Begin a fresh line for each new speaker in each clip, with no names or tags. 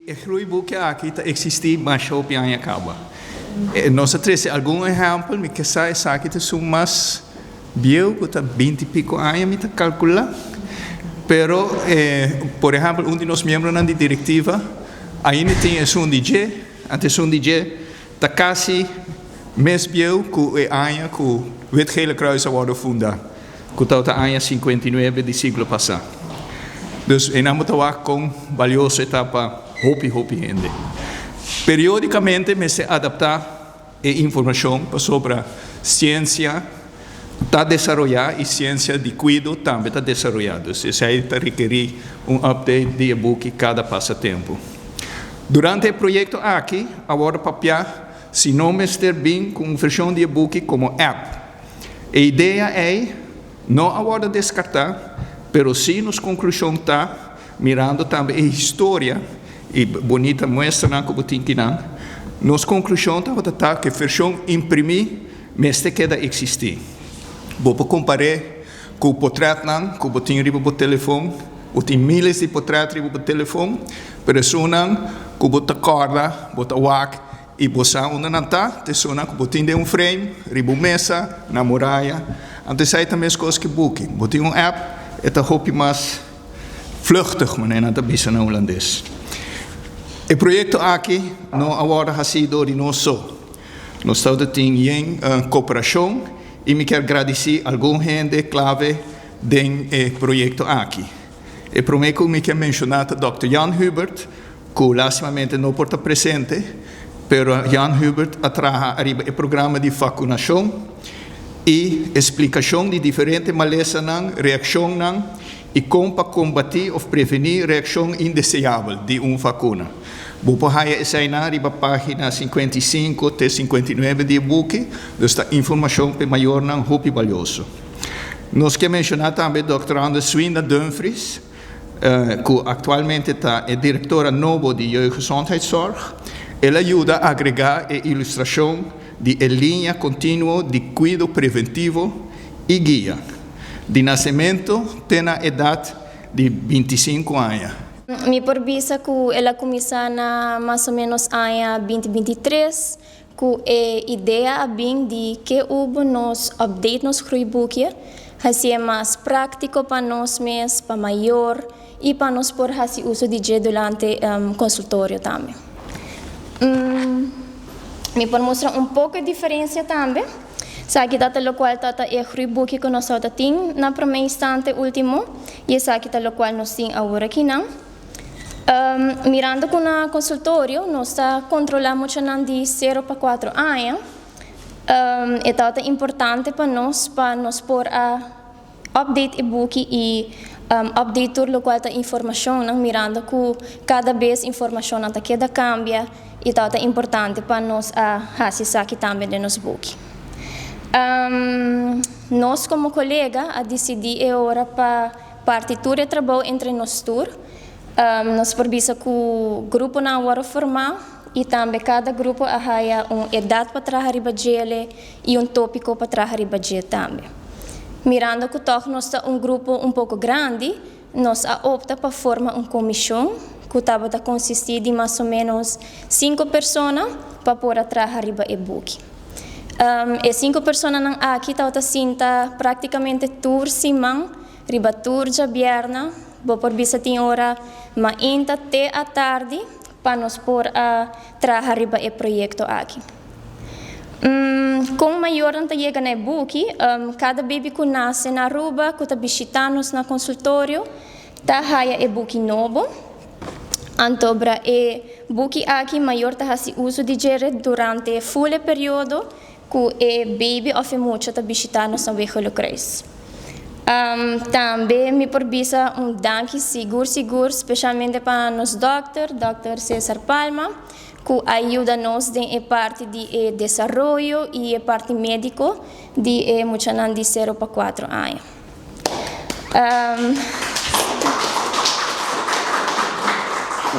E groeiboekje aki ta eksistí masha hopi aña kaba. Nos a trese algun ehèmpel, mi ke sa esaki ta esun mas bieu ku ta binti piko aña mi ta kalkulá. Pero por ehèmpel un di nos miembronan di direktiva ainda tin esun di dje, anto esun di dje ta kasi mes bieu ku e aña ku Wit Gele Kruis a wòrdu fundá, ku tabata aña 59 di siglo pasá. Dus einan bo ta wak kon balioso e ta pa hopi hopi hende. Periódikamente mester adaptá e informashon pasobra siensia ta desaroyá i siensia di kuido tambe ta desaroyá. Dus esei ta rekerí un update di e buki kada pasa tempu. Durante e proyekto aki a wòrdu papiá si no mester bin ku un vershon di e buki komo app. E idea ei no a wòrdu deskartá, pero sí nos konklushon ta, mirando tambe e historia i bunita muestranan ku bo tin kinan, nos konklushon tabata ta ku e vershon imprimí mester keda eksistí. Bo por kompar'é ku potrètnan ku bo tin riba bo telefon. Bo tin míles di potrèt riba bo telefon, pero esunnan ku bo ta kòrda, bo ta wak i bo sa unda nan ta, ta esunnan ku bo tin den un frame, riba un mesa, na muraya. Anto esei ta meskos ku buki. Bo tin un app, e ta hopi mas vluchtig, manera nan ta bisa na hulandes. E proyekto aki no a wòrdu hasí dor di nos so. Nos tabata tin yen koperashon i mi kier gradisí algun hende klave den e proyekto aki. E promé ku mi kier menshoná ta dòkter Jan Hubert, ku lastimamente no por ta presente, pero Jan Hubert a traha ariba e programa di vakunashon i e splikashon di diferente malesanan, reakshonnan i kon pa kombatí òf prevení reakshon indeseabel di un vakuna. Bo por haya eseinan riba página 55 te 59 di e buki, dus ta informashon pa e mayornan hopi balioso. Nos ke menshoná tambe Dòkter Anders Swinda Dumfries, ku aktualmente ta e direktora nobo di Jeugdgezondheidszorg. El a yuda agregá e ilustrashon di e liña kontinuo di kuido preventivo i guia, di nasementu te na edat di 25 aña.
Mi por bisa ku el a kuminsá na mas o ménos aña binti 23 ku e idea a bin di ke ubo nos update nos groeiboekje, hasié mas práktiko pa nos mes, pa mayor i pa nos por hasi uso di dje durante konsultorio tambe. Mi por mustra un poko e diferensia tambe. Esaki ta ta lokual ta ta e groeiboekje ku nos tabata tin na promé instante último i esaki ta lokual nos tin awor akinan. Mirando ku na konsultorio nos ta kontrolá muchanan di sero pa kuatro aña, e tabata importante pa nos pa nos por a update e buki i update tur lokual ta informashonnan mirando ku kada bes informashonnan ta keda kambia i tabata importante pa nos a hasi esaki tambe den nos buki. Nos komo kolega a disidí e ora pa Parti tur e trabou entre nos tur. Nos por bisa ku gruponan a wòrdu formá i tambe kada grupo a haya un edat pa traha riba djele i un tópiko pa traha riba dje tambe. Mirando ku tòg nos ta un grupo un poko grandi, nos a opta pa forma un komishon ku tabata konsistí di mas o ménos sinku persona pa por a traha riba e buki. E sinku personanan aki tabata sinta práktikamente tur siman riba tur djabièrnè, bo por bisa tin ora mainta te atardi pa nos por a traha riba e proyekto aki. Kon mayornan ta yega na e buki? Kada baby ku nase na Aruba ku ta bishitá nos na konsultorio ta haya e buki nobo. Antobra e buki aki mayor ta hasi uso di dje durante ful e periodo ku e baby òf e mucha ta bishitá nos na Wegelo Kruis. Tambe mi por bisa un danki sigur sigur speshalmente pa nos dòkter, dòkter Cesar Palma, ku a yuda nos den e parti di e desaroyo i e parti médiko di e muchanan di sero pa kuatro aña.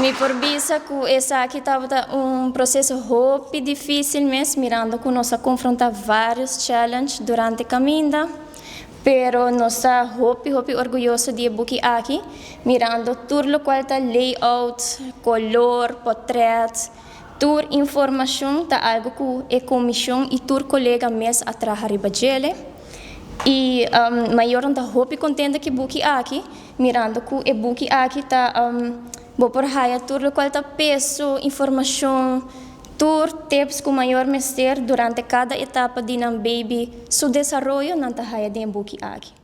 Mi por bisa ku esaki tabata un proseso hopi difísil mes mirando ku nos a konfrontá vários challenge durante kaminda. Pero nos ta hopi hopi orguyoso di e buki aki, mirando tur loke ta layout, color, portret, tur informacion ta algo cu e comision y tur colega mes a traha riba dje. Y mayornan ta hopi contento cu e buki aki, mirando cu e buki aki ta bo por haya tur loke ta peso, informacion, tur tips cu mayor mester durante cada etapa di nan baby su desaroyo, nan ta haya den buki aki.